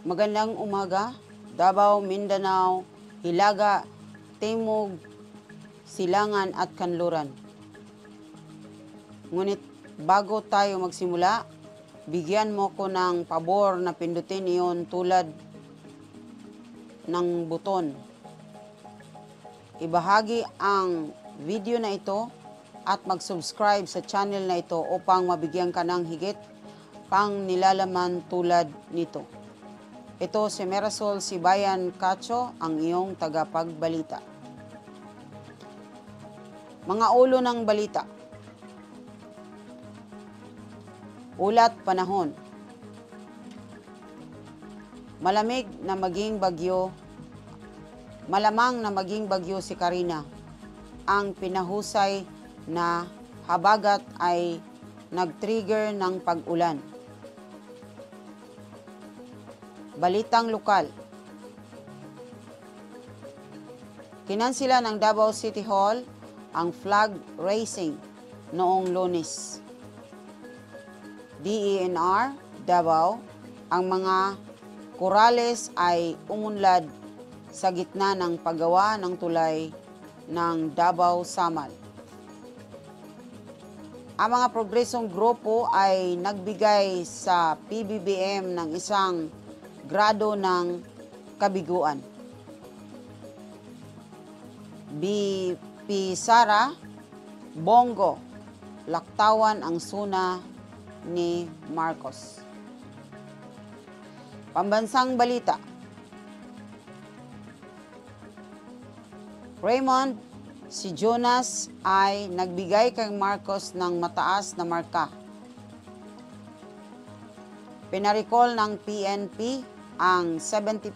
Magandang umaga, Davao, Mindanao, Hilaga, Timog, Silangan at Kanluran. Ngunit bago tayo magsimula, bigyan mo ko ng pabor na pindutin iyon tulad ng buton. Ibahagi ang video na ito at mag-subscribe sa channel na ito upang mabigyan ka ng higit pang nilalaman tulad nito. Ito si Merasol Sibayan Cacho, ang iyong tagapagbalita. Mga ulo ng balita. Ulat panahon. Malamang na maging bagyo si Karina. Ang pinahusay na habagat ay nag-trigger ng pag-ulan. Balitang lokal. Kinansila ng Davao City Hall ang flag raising noong Lunes. DENR, Davao, ang mga korales ay umunlad sa gitna ng paggawa ng tulay ng Davao Samal. Ang mga progresong grupo ay nagbigay sa PBBM ng isang grado ng kabiguan. BP Sara, Bongo, laktawan ang suna ni Marcos. Pambansang balita. Raymond, si Jonas ay nagbigay kay Marcos ng mataas na marka. Pinaricall ng PNP ang 75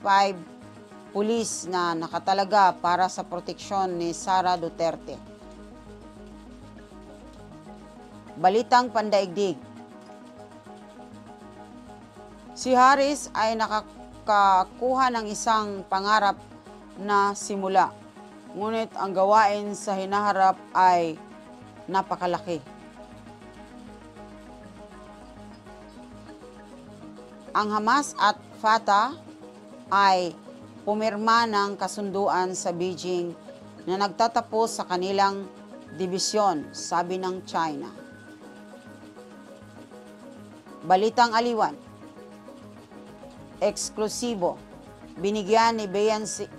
pulis na nakatalaga para sa proteksyon ni Sara Duterte. Balitang pandaigdig. Si Harris ay nakakakuha ng isang pangarap na simula, ngunit ang gawain sa hinaharap ay napakalaki. Ang Hamas at Fatah ay pumirma ng kasunduan sa Beijing na nagtatapos sa kanilang dibisyon, sabi ng China. Balitang aliwan. Eksklusibo. Binigyan ni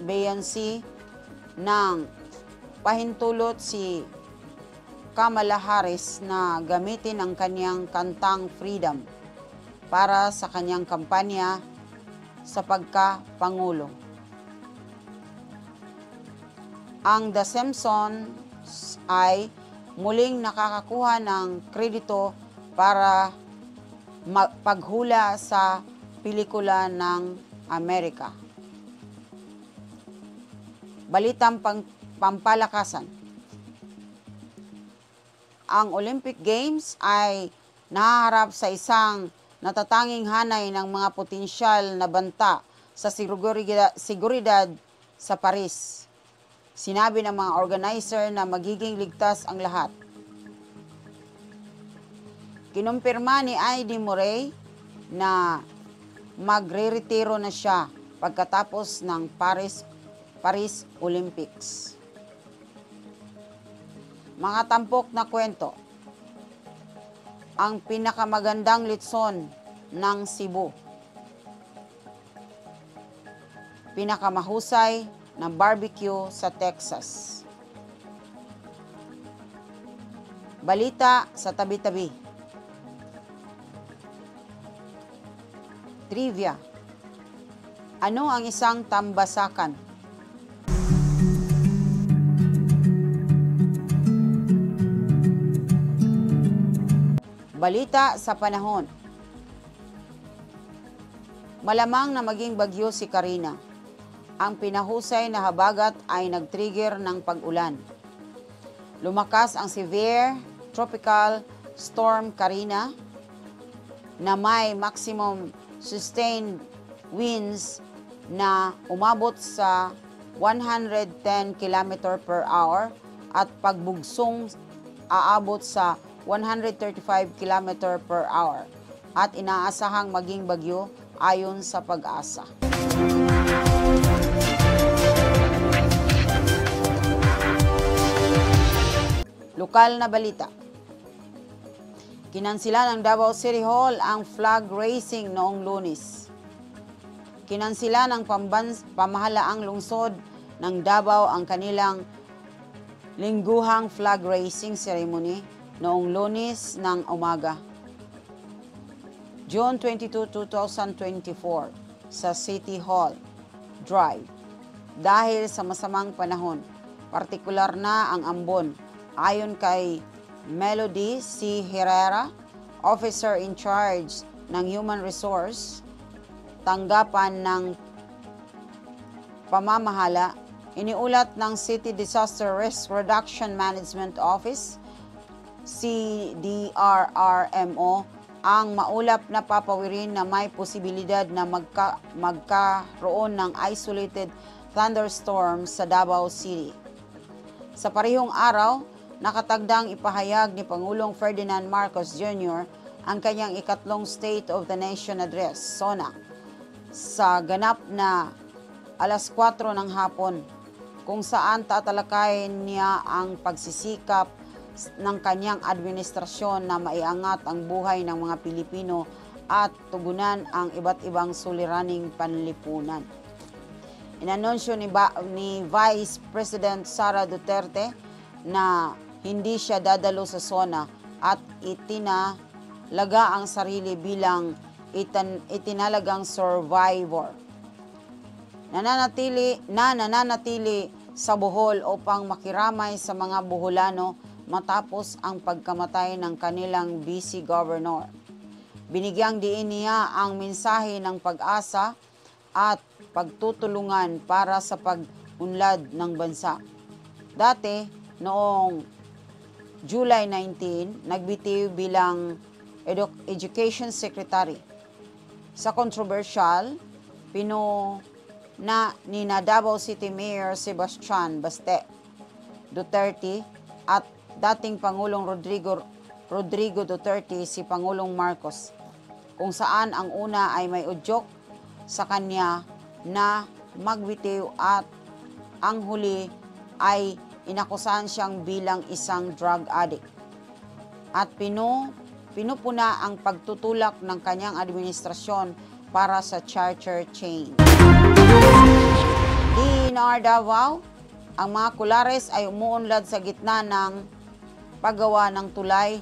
Beyonce ng pahintulot si Kamala Harris na gamitin ang kanyang kantang Freedom para sa kanyang kampanya sa pagka-pangulo. Ang The Simpsons ay muling nakakakuha ng kredito para paghula sa pelikula ng Amerika. Balitang pampalakasan. Ang Olympic Games ay nahaharap sa isang natatanging hanay ng mga potensyal na banta sa seguridad sa Paris. Sinabi ng mga organizer na magiging ligtas ang lahat. Kinumpirma ni Heidi Murray na magre-retiro na siya pagkatapos ng Paris Olympics. Mga tampok na kwento. Ang pinakamagandang litson ng Cebu. Pinakamahusay na barbecue sa Texas. Balita sa tabi-tabi. Trivia. Ano ang isang tambasakan? Balita sa panahon. Malamang na maging bagyo si Karina. Ang pinahusay na habagat ay nag-trigger ng pag-ulan. Lumakas ang severe tropical storm Karina na may maximum sustained winds na umabot sa 110 km per hour at pagbugsong aabot sa 135 km per hour at inaasahang maging bagyo ayon sa Pag-asa. Lokal na balita. Kinansila ng Davao City Hall ang flag raising noong Lunes. Kinansila ng pamahalaang lungsod ng Davao ang kanilang lingguhang flag raising ceremony noong Lunes ng umaga, June 22, 2024, sa City Hall Drive. Dahil sa masamang panahon, partikular na ang ambon, ayon kay Melody C. Herrera, Officer in Charge ng Human Resource, tanggapan ng pamamahala, iniulat ng City Disaster Risk Reduction Management Office, CDRRMO, ang maulap na papawirin na may posibilidad na magkaroon ng isolated thunderstorm sa Davao City. Sa parehong araw, nakatagdang ipahayag ni Pangulong Ferdinand Marcos Jr. ang kanyang ikatlong State of the Nation Address, SONA, sa ganap na alas 4 ng hapon, kung saan tatalakayin niya ang pagsisikap ng kanyang administrasyon na maiangat ang buhay ng mga Pilipino at tugunan ang iba't ibang suliraning panlipunan. Inanunsyo ni Vice President Sara Duterte na hindi siya dadalo sa SONA at itinalaga ang sarili bilang itinalagang survivor. Nananatili sa Bohol upang makiramay sa mga Boholano matapos ang pagkamatay ng kanilang vice governor. Binigyang diin niya ang mensahe ng pag-asa at pagtutulungan para sa pag-unlad ng bansa. Dati, noong July 19, nagbitiw bilang Education Secretary. Sa controversial, na ni Davao City Mayor Sebastian Baste Duterte at dating Pangulong Rodrigo Duterte si Pangulong Marcos, kung saan ang una ay may udyok sa kanya na magbitiw at ang huli ay inakusahan siyang bilang isang drug addict. At pinupuna ang pagtutulak ng kanyang administrasyon para sa charter chain. DNR Davao, ang mga Colares ay umuunlad sa gitna ng paggawa ng tulay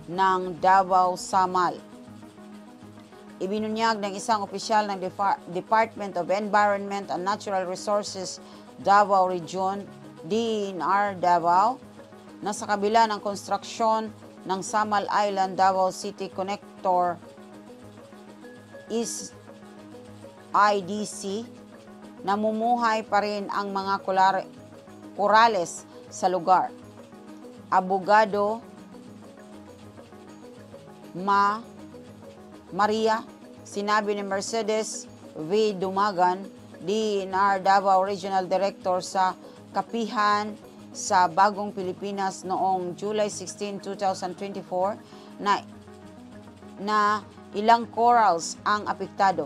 ng Davao Samal. Ibinunyag ng isang opisyal ng Department of Environment and Natural Resources Davao Region, DNR Davao, na sa kabila ng konstruksyon ng Samal Island Davao City Connector is IDC, namumuhay pa rin ang mga Corales sa lugar. Abogado Maria, sinabi ni Mercedes V. Dumagan, DNR Davao Regional Director sa Kapihan sa Bagong Pilipinas noong July 16, 2024 na ilang corals ang apektado.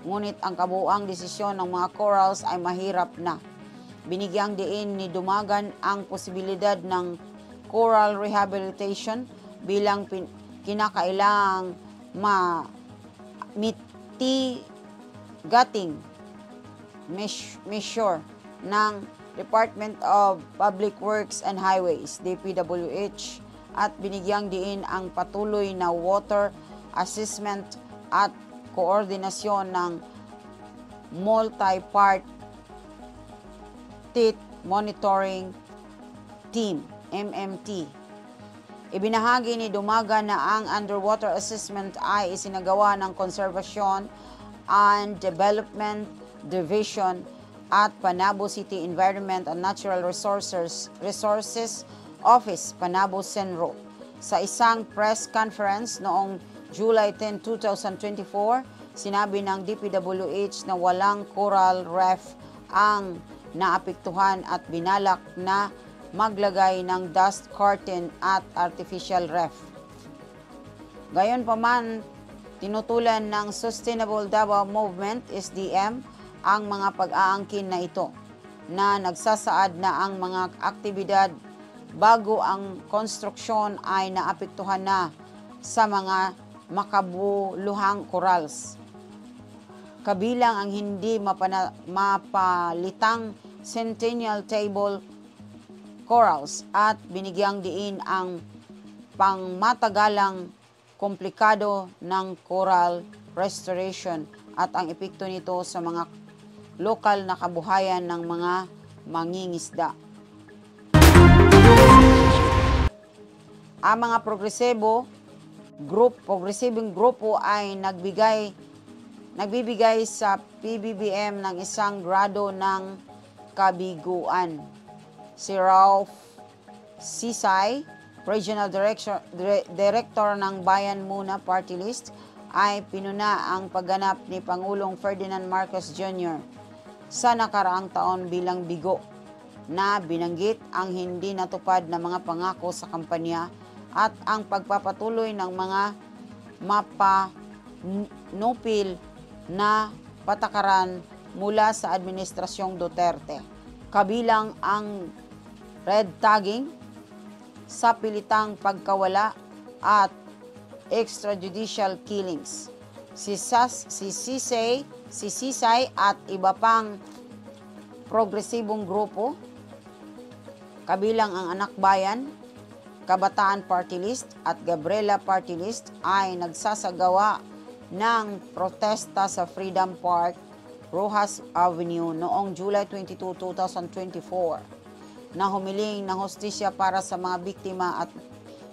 Ngunit ang kabuuang desisyon ng mga corals ay mahirap na. Binigyang diin ni Dumagan ang posibilidad ng coral rehabilitation bilang kinakailangang mitigating measure ng Department of Public Works and Highways, DPWH, at binigyang diin ang patuloy na water assessment at koordinasyon ng multi-party monitoring team, MMT. Ibinahagi ni Dumagan na ang underwater assessment ay isinagawa ng konserbasyon and Development Division at Panabo City Environment and Natural Resources Office, Panabo Senro. Sa isang press conference noong July 10, 2024, sinabi ng DPWH na walang coral reef ang naapektuhan at binalak na maglagay ng dust curtain at artificial reef. Gayunpaman, tinutulan ng Sustainable Davao Movement, SDM, ang mga pag-aangkin na ito na nagsasaad na ang mga aktibidad bago ang konstruksyon ay naapektuhan na sa mga makabuluhang corals. Kabilang ang hindi mapalitang Centennial Table corals at binigyang diin ang pangmatagalang komplikado ng coral restoration at ang epekto nito sa mga lokal na kabuhayan ng mga mangingisda. Ang mga progresibong grupo ay nagbibigay sa PBBM ng isang grado ng kabiguan. Si Ralph Sisay, Regional Director ng Bayan Muna Party List, ay pinuna ang pagganap ni Pangulong Ferdinand Marcos Jr. sa nakaraang taon bilang bigo na binanggit ang hindi natupad na mga pangako sa kampanya at ang pagpapatuloy ng mga mapanupil na patakaran mula sa Administrasyong Duterte. Kabilang ang red tagging, sa pilitang pagkawala at extrajudicial killings. Si Sisay at iba pang progresibong grupo, kabilang ang Anak Bayan, Kabataan Party List at Gabriela Party List ay nagsasagawa ng protesta sa Freedom Park, Rojas Avenue noong July 22, 2024 na humiling ng hustisya para sa mga biktima at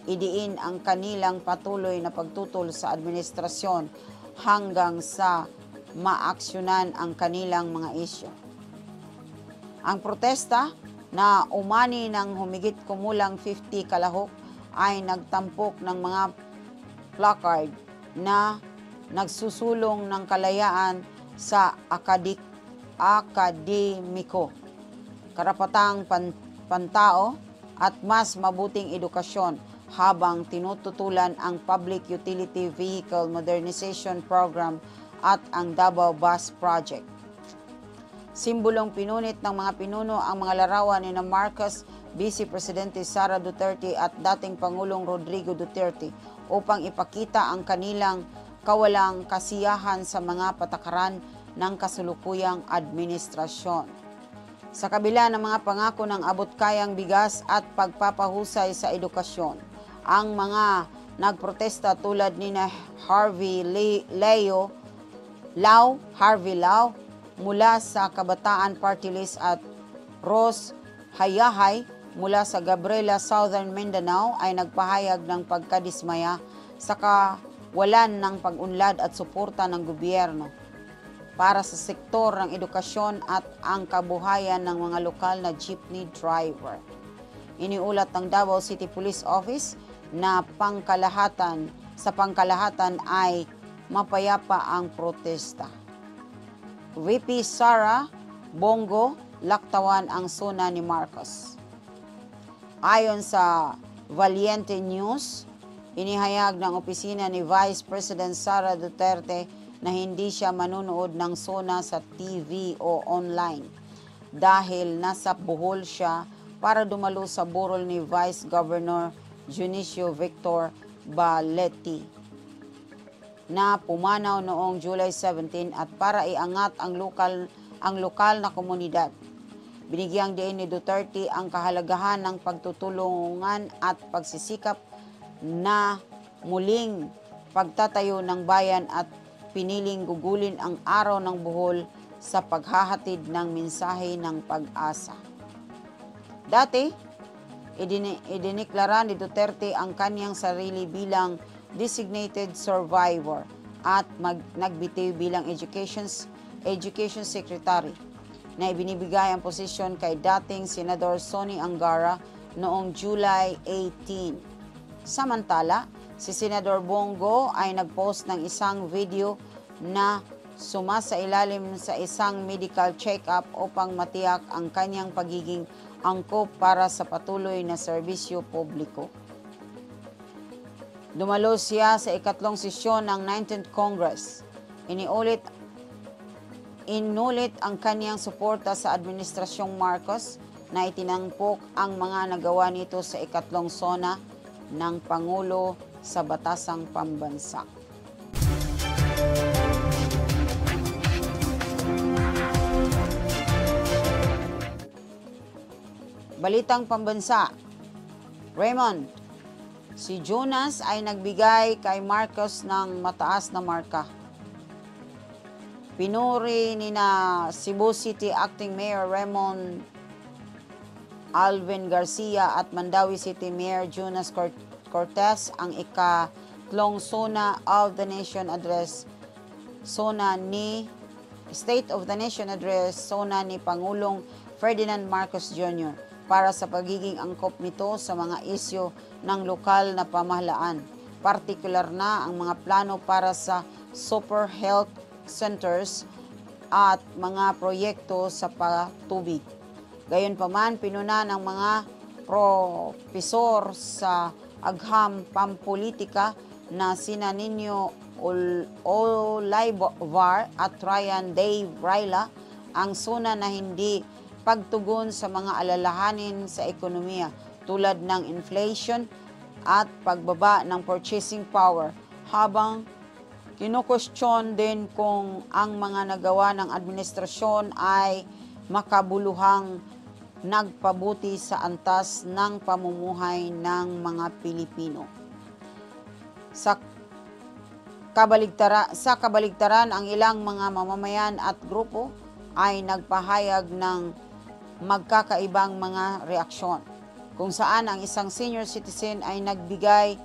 idiin ang kanilang patuloy na pagtutol sa administrasyon hanggang sa maaksyonan ang kanilang mga isyu. Ang protesta na umani ng humigit kumulang 50 kalahok ay nagtampok ng mga placard na nagsusulong ng kalayaan sa akademiko, karapatang pantao at mas mabuting edukasyon habang tinututulan ang Public Utility Vehicle Modernization Program at ang Davao Bus Project. Simbolong pinunit ng mga pinuno ang mga larawan ni Marcos, Vice Presidente Sara Duterte at dating Pangulong Rodrigo Duterte upang ipakita ang kanilang kawalang kasiyahan sa mga patakaran ng kasulukuyang administrasyon. Sa kabila ng mga pangako ng abot-kayang bigas at pagpapahusay sa edukasyon, ang mga nagprotesta tulad ni Harvey Lau mula sa Kabataan Party List at Ros Hayahay mula sa Gabriela Southern Mindanao ay nagpahayag ng pagkadismaya sa kawalan ng pag-unlad at suporta ng gobyerno para sa sektor ng edukasyon at ang kabuhayan ng mga lokal na jeepney driver. Iniulat ng Davao City Police Office na sa pangkalahatan ay mapayapa ang protesta. VP Sara Bongo laktawan ang suna ni Marcos. Ayon sa Valiente News, inihayag ng opisina ni Vice President Sara Duterte na hindi siya manunood ng SONA sa TV o online dahil nasa Bohol siya para dumalo sa burol ni Vice Governor Junicio Victor Baletti na pumanaw noong July 17 at para iangat ang lokal na komunidad. Binigyang diin ni Duterte ang kahalagahan ng pagtutulungan at pagsisikap na muling pagtatayo ng bayan at piniling gugulin ang araw ng Bohol sa paghahatid ng mensahe ng pag-asa. Dati, idiniklara ni Duterte ang kanyang sarili bilang designated survivor at nagbitiw bilang Education Secretary na ibinibigay ang posisyon kay dating Senador Sonny Angara noong July 18. Samantala, si Senador Bongo ay nagpost ng isang video na sumasailalim sa isang medical check-up upang matiyak ang kanyang pagiging angkop para sa patuloy na serbisyo publiko. Dumalo siya sa ikatlong sesyon ng 19th Congress. Inulit ang kanyang suporta sa Administrasyong Marcos na itinampok ang mga nagawa nito sa ikatlong sona ng Pangulo sa Batasang Pambansa. Balitang Pambansa. Raymond, si Jonas ay nagbigay kay Marcos ng mataas na marka. Pinuri ni na Cebu City Acting Mayor Raymond Alvin Garcia at Mandawi City Mayor Jonas Cortez ang ikatlong Sona of the Nation Address State of the Nation Address Sona ni Pangulong Ferdinand Marcos Jr. para sa pagiging angkop nito sa mga isyu ng lokal na pamahalaan, partikular na ang mga plano para sa super health centers at mga proyekto sa patubig. Gayunpaman, pinuna ng mga propesor sa agham pampolitika na sina Nino Olaivar at Ryan Dave Rayla ang suna na hindi pagtugon sa mga alalahanin sa ekonomiya tulad ng inflation at pagbaba ng purchasing power, habang kinukwestiyon din kung ang mga nagawa ng administrasyon ay makabuluhang nagpabuti sa antas ng pamumuhay ng mga Pilipino. Sa kabaligtaran, ang ilang mga mamamayan at grupo ay nagpahayag ng magkakaibang mga reaksyon, kung saan ang isang senior citizen ay nagbigay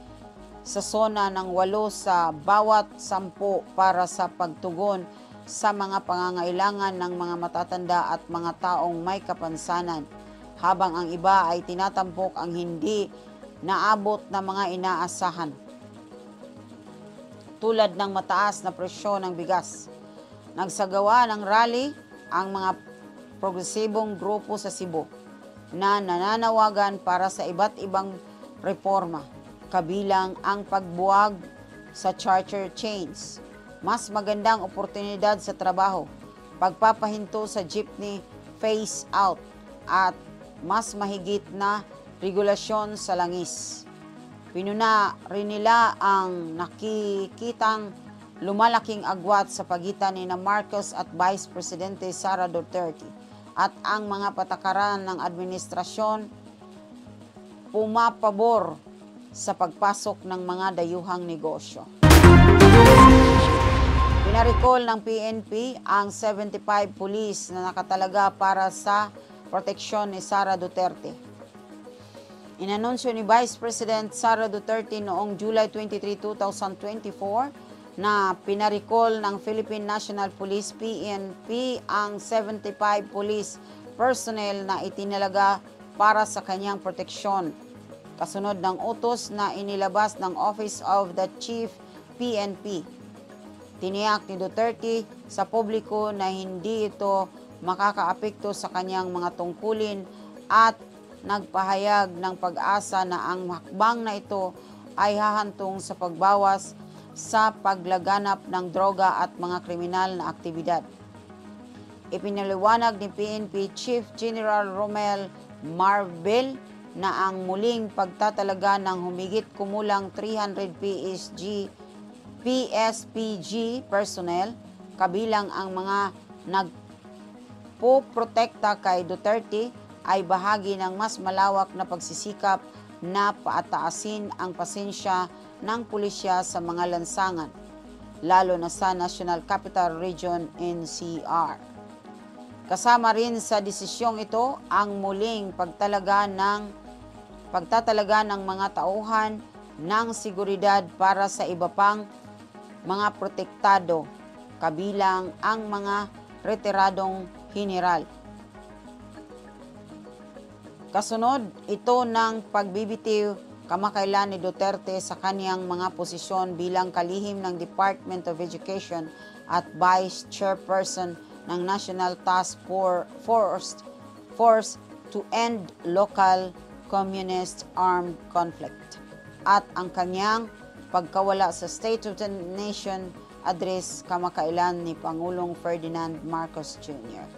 sa sona ng 8 sa bawat 10 para sa pagtugon sa mga pangangailangan ng mga matatanda at mga taong may kapansanan, habang ang iba ay tinatampok ang hindi naabot na mga inaasahan, tulad ng mataas na presyo ng bigas. Nagsagawa ng rally ang mga progresibong grupo sa Cebu na nananawagan para sa iba't ibang reforma, kabilang ang pagbuwag sa charter chains, mas magandang oportunidad sa trabaho, pagpapahinto sa jeepney phase out, at mas mahigit na regulasyon sa langis. Pinuna rin nila ang nakikitang lumalaking agwat sa pagitan ni Marcos at Vice Presidente Sara Duterte at ang mga patakaran ng administrasyon pumapabor sa pagpasok ng mga dayuhang negosyo. Pinaricall ng PNP ang 75 pulis na nakatalaga para sa proteksyon ni Sara Duterte. Inanunsyo ni Vice President Sara Duterte noong July 23, 2024 na pinaricall ng Philippine National Police PNP ang 75 police personnel na itinalaga para sa kanyang proteksyon, kasunod ng utos na inilabas ng Office of the Chief PNP. Tiniyak ni Duterte sa publiko na hindi ito makakaapekto sa kanyang mga tungkulin at nagpahayag ng pag-asa na ang hakbang na ito ay hahantong sa pagbawas sa paglaganap ng droga at mga kriminal na aktibidad. Ipinaliwanag ni PNP Chief General Romel Marvel na ang muling pagtatalaga ng humigit kumulang 300 PSPG personnel, kabilang ang mga nagpoprotekta kay Duterte, ay bahagi ng mas malawak na pagsisikap na paataasin ang pasensya ng pulisya sa mga lansangan, lalo na sa National Capital Region NCR. Kasama rin sa desisyong ito ang muling pagtatalaga ng mga tauhan ng seguridad para sa iba pang mga protektado, kabilang ang mga retiradong general. Kasunod ito ng pagbibitiw kamakailan ni Duterte sa kaniyang mga posisyon bilang kalihim ng Department of Education at Vice Chairperson ng National Task Force to End Local Communist Armed Conflict at ang kanyang pagkawala sa State of the Nation address kamakailan ni Pangulong Ferdinand Marcos Jr.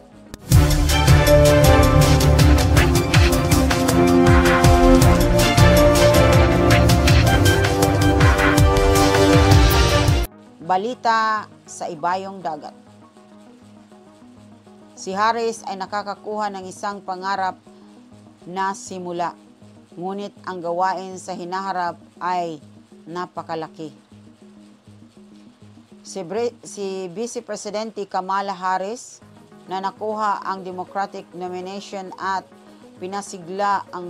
Balita sa ibayong dagat. Si Harris ay nakakakuha ng isang pangarap na simula, ngunit ang gawain sa hinaharap ay napakalaki. Si Vice Presidente Kamala Harris na nakuha ang Democratic nomination at pinasigla ang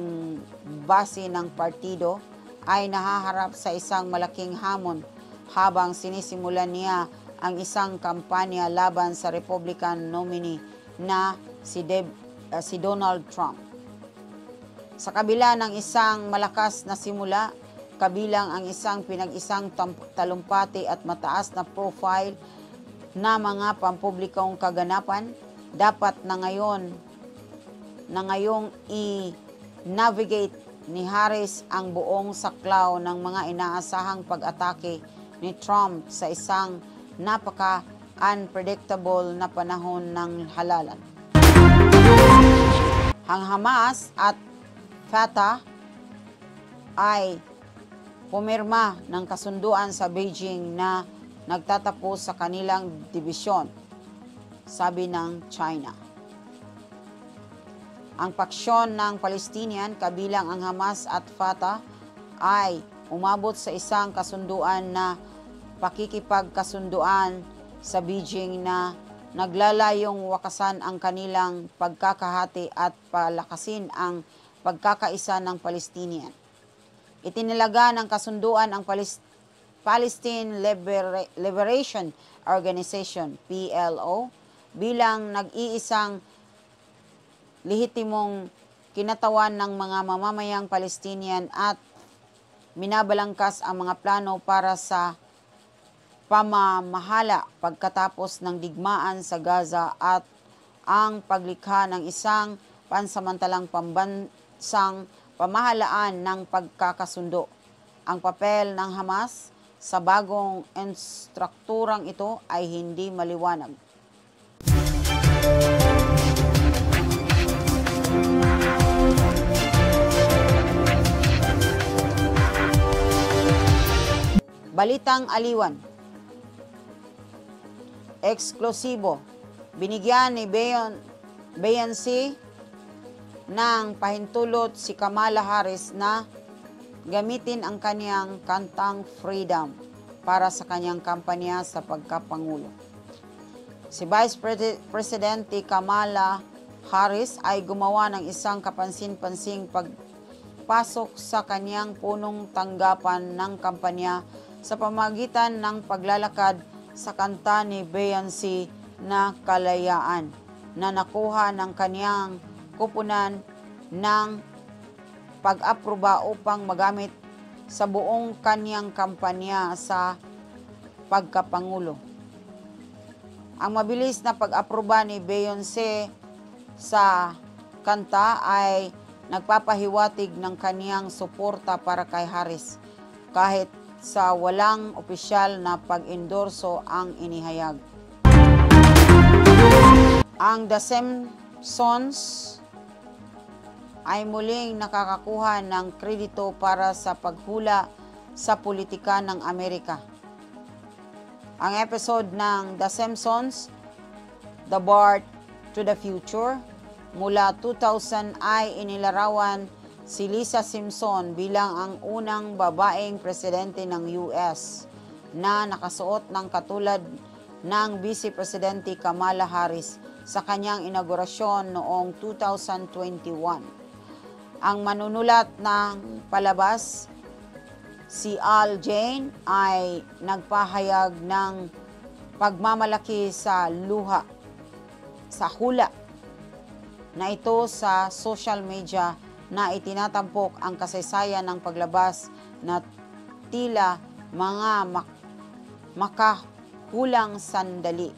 base ng partido ay nahaharap sa isang malaking hamon habang sinisimulan niya ang isang kampanya laban sa Republican nominee na si Donald Trump. Sa kabila ng isang malakas na simula, kabilang ang isang pinag-isang talumpati at mataas na profile na mga pampublikong kaganapan, dapat na ngayong i-navigate ni Harris ang buong saklaw ng mga inaasahang pag-atake ni Trump sa isang napaka-unpredictable na panahon ng halalan. Ang Hamas at Fatah ay pumirma ng kasunduan sa Beijing na nagtatapos sa kanilang dibisyon, sabi ng China. Ang paksyon ng Palestinian, kabilang ang Hamas at Fatah, ay umabot sa isang kasunduan na pakikipagkasunduan sa Beijing na naglalayong wakasan ang kanilang pagkakahati at palakasin ang pagkakaisa ng Palestinian. Itinilaga ng kasunduan ang Palestine Liberation Organization, PLO, bilang nag-iisang lehitimong kinatawan ng mga mamamayang Palestinian at minabalangkas ang mga plano para sa pamamahala pagkatapos ng digmaan sa Gaza at ang paglikha ng isang pansamantalang pambansang pamahalaan ng pagkakasundo. Ang papel ng Hamas sa bagong instrukturang ito ay hindi maliwanag. Balitang aliwan. Eksklusibo. Binigyan ni Beyonce ng pahintulot si Kamala Harris na gamitin ang kaniyang kantang Freedom para sa kaniyang kampanya sa pagkapangulo. Si Vice Presidente Kamala Harris ay gumawa ng isang kapansin-pansing pagpasok sa kaniyang punong tanggapan ng kampanya sa pamagitan ng paglalakad sa kanta ni Beyonce na Kalayaan na nakuha ng kaniyang kupunan ng pag-aproba upang magamit sa buong kaniyang kampanya sa pagkapangulo. Ang mabilis na pag-aproba ni Beyonce sa kanta ay nagpapahiwatig ng kaniyang suporta para kay Harris kahit sa walang opisyal na pag-endorso ang inihayag. Ang The Simpsons ay muling nakakakuha ng kredito para sa paghula sa politika ng Amerika. Ang episode ng The Simpsons, The Back to the Future, mula 2000 ay inilarawan si Lisa Simpson bilang ang unang babaeng presidente ng US na nakasuot ng katulad ng Vice Presidente Kamala Harris sa kanyang inaugurasyon noong 2021. Ang manunulat ng palabas Si Al Jane ay nagpahayag ng pagmamalaki sa hula na ito sa social media na itinatampok ang kasaysayan ng paglabas na tila mga makahulang sandali.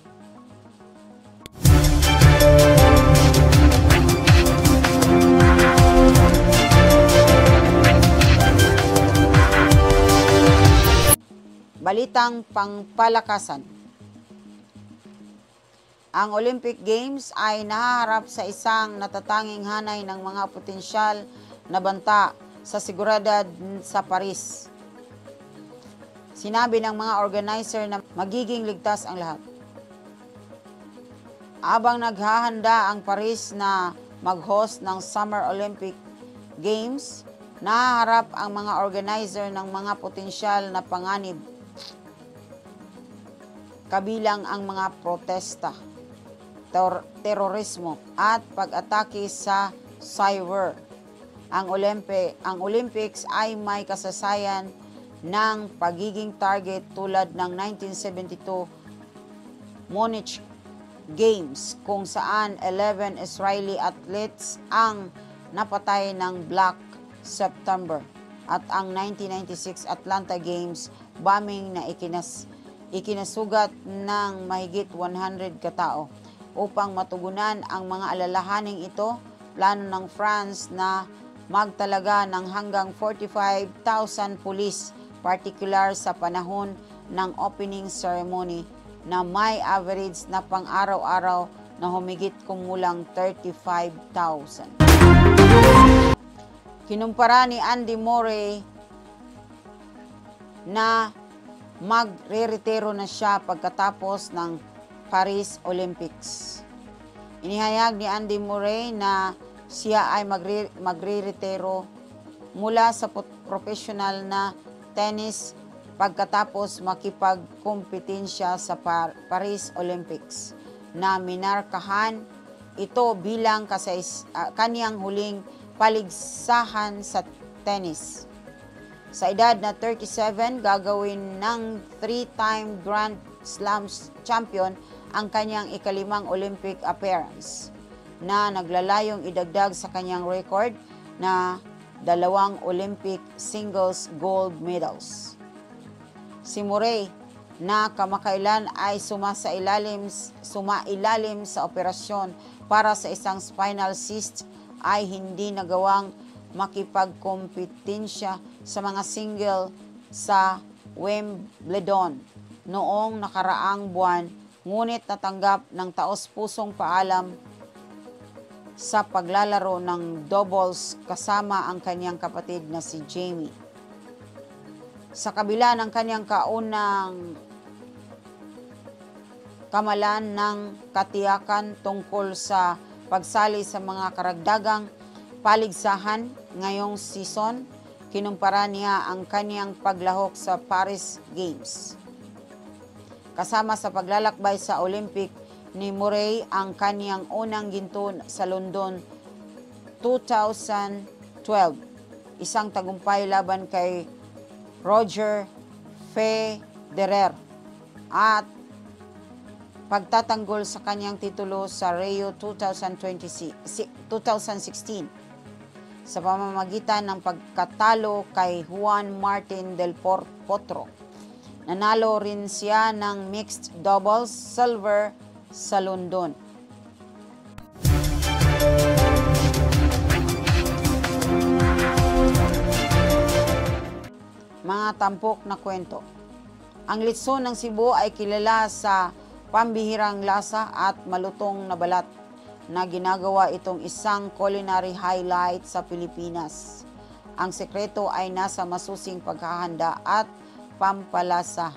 Balitang pangpalakasan. Ang Olympic Games ay nahaharap sa isang natatanging hanay ng mga potensyal na banta sa seguridad sa Paris. Sinabi ng mga organizer na magiging ligtas ang lahat. Habang naghahanda ang Paris na mag-host ng Summer Olympic Games, nahaharap ang mga organizer ng mga potensyal na panganib, kabilang ang mga protesta, terorismo at pag-atake sa cyber. Ang Olympics ay may kasaysayan ng pagiging target tulad ng 1972 Munich Games kung saan 11 Israeli athletes ang napatay ng Black September at ang 1996 Atlanta Games bombing na ikinasugat ng mahigit 100 katao. Upang matugunan ang mga alalahaning ito, plano ng France na magtalaga ng hanggang 45,000 pulis, particular sa panahon ng opening ceremony na may average na pang-araw-araw na humigit kumulang 35,000. Kinumpara ni Andy Murray na magre-retiro na siya pagkatapos ng Paris Olympics. Inihayag ni Andy Murray na siya ay magre-retiro mula sa professional na tennis pagkatapos makipagkompetensya sa Paris Olympics na minarkahan ito bilang kaniyang huling paligsahan sa tennis. Sa edad na 37, gagawin ng 3-time Grand Slam champion ang kanyang ikalimang Olympic appearance na naglalayong idagdag sa kanyang record na 2 Olympic singles gold medals. Si Murray na kamakailan ay sumailalim sa operasyon para sa isang spinal cyst ay hindi nagawang makipagkompetensya sa mga single sa Wimbledon noong nakaraang buwan, ngunit natanggap ng taos-pusong paalam sa paglalaro ng doubles kasama ang kanyang kapatid na si Jamie. Sa kabila ng kanyang kaunang kamalan ng katiyakan tungkol sa pagsali sa mga karagdagang paligsahan ngayong season, kinumpara niya ang kanyang paglahok sa Paris Games. Kasama sa paglalakbay sa Olympic ni Murray ang kanyang unang ginto sa London 2012, isang tagumpay laban kay Roger Federer at pagtatanggol sa kanyang titulo sa Rio 2016 sa pamamagitan ng pagkatalo kay Juan Martín del Potro. Nanalo rin siya ng mixed doubles silver sa London. Mga tampok na kwento. Ang litson ng Cebu ay kilala sa pambihirang lasa at malutong na balat na ginagawa itong isang culinary highlight sa Pilipinas. Ang sekreto ay nasa masusing paghahanda at pampalasa.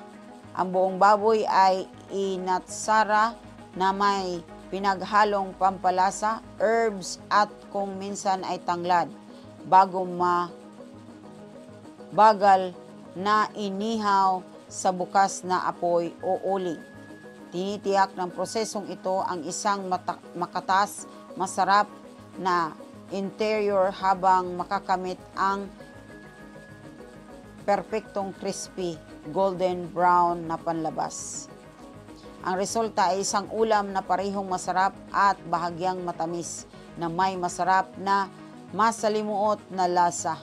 Ang buong baboy ay inatsara na may pinaghalong pampalasa, herbs at kung minsan ay tanglad bago bagal na inihaw sa bukas na apoy o uling. Tinitiyak ng prosesong ito ang isang makatas, masarap na interior habang makakamit ang perpektong crispy, golden brown na panlabas. Ang resulta ay isang ulam na parehong masarap at bahagyang matamis na may masarap na masalimuot na lasa.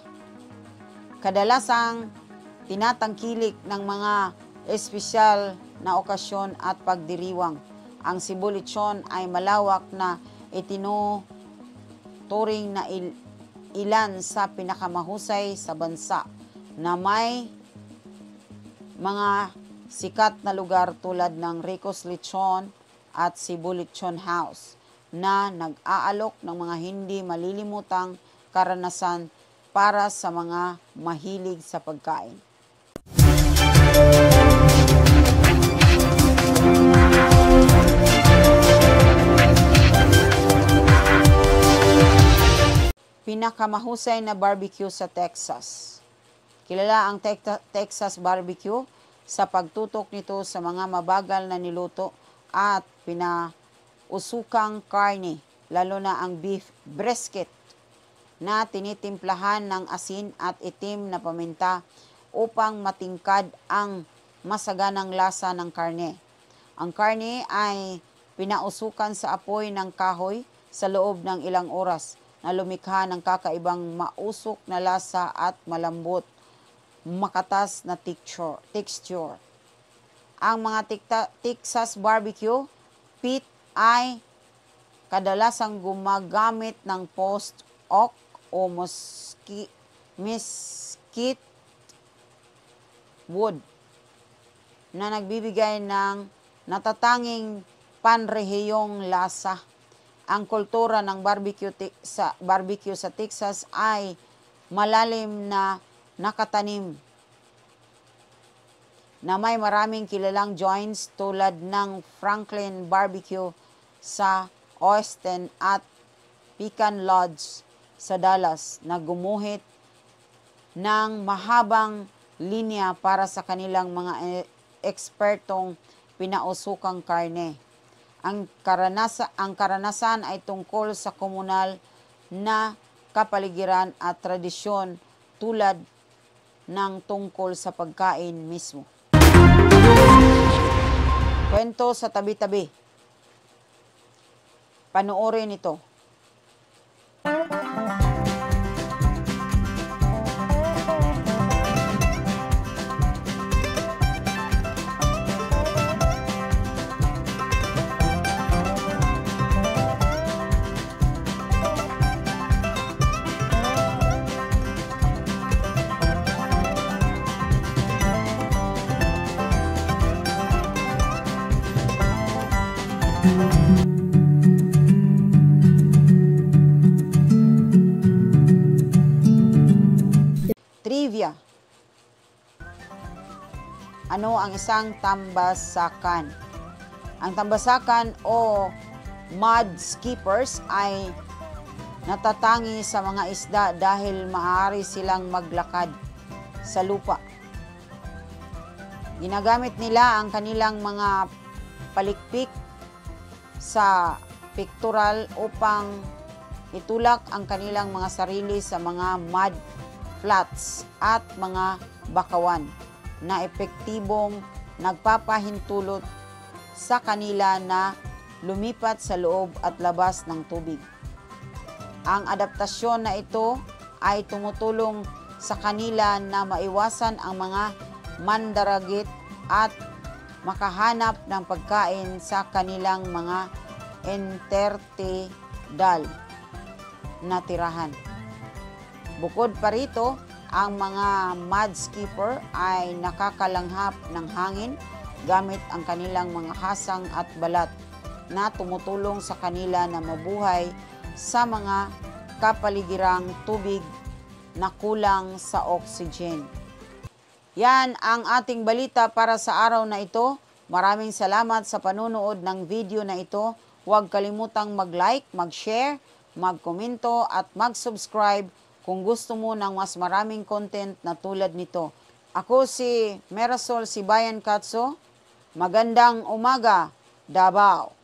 Kadalasang tinatangkilik ng mga espesyal na okasyon at pagdiriwang. Ang Cebu lechon ay malawak na itinuturing na ilan sa pinakamahusay sa bansa na may mga sikat na lugar tulad ng Rico's Lechon at Cebu Lechon House na nag-aalok ng mga hindi malilimutang karanasan para sa mga mahilig sa pagkain. Pinakamahusay na barbecue sa Texas. Kilala ang Texas barbecue sa pagtutok nito sa mga mabagal na niluto at pinausukang karne, lalo na ang beef brisket na tinitimplahan ng asin at itim na paminta upang matingkad ang masaganang lasa ng karne. Ang karne ay pinausukan sa apoy ng kahoy sa loob ng ilang oras na lumikha ng kakaibang mausok na lasa at malambot, makatas na texture. Ang mga Texas barbecue pit ay kadalasang gumagamit ng post oak o mesquite wood na nagbibigay ng natatanging panrehiyong lasa. Ang kultura ng barbecue sa Texas ay malalim na nakatanim na may maraming kilalang joints tulad ng Franklin Barbecue sa Austin at Pecan Lodge sa Dallas na gumuhit ng mahabang linya para sa kanilang mga ekspertong pinausukang karne. Ang karanasan ay tungkol sa komunal na kapaligiran at tradisyon tulad ng tungkol sa pagkain mismo. Kwento sa tabi-tabi. Panoorin ito. Trivia. Ano ang isang tambasakan? Ang tambasakan o mud skippers ay natatangi sa mga isda dahil maaari silang maglakad sa lupa. Ginagamit nila ang kanilang mga palikpik sa pictorial upang itulak ang kanilang mga sarili sa mga mud flats at mga bakawan na epektibong nagpapahintulot sa kanila na lumipat sa loob at labas ng tubig. Ang adaptasyon na ito ay tumutulong sa kanila na maiwasan ang mga mandaragit at makahanap ng pagkain sa kanilang mga intertidal na tirahan. Bukod pa rito, ang mga mud skipper ay nakakalanghap ng hangin gamit ang kanilang mga hasang at balat na tumutulong sa kanila na mabuhay sa mga kapaligirang tubig na kulang sa oxygen. Yan ang ating balita para sa araw na ito. Maraming salamat sa panunood ng video na ito. Huwag kalimutang mag-like, mag-share, mag-komento at mag-subscribe kung gusto mo ng mas maraming content na tulad nito. Ako si Merasol Sibayan Katso. Magandang umaga, Davao.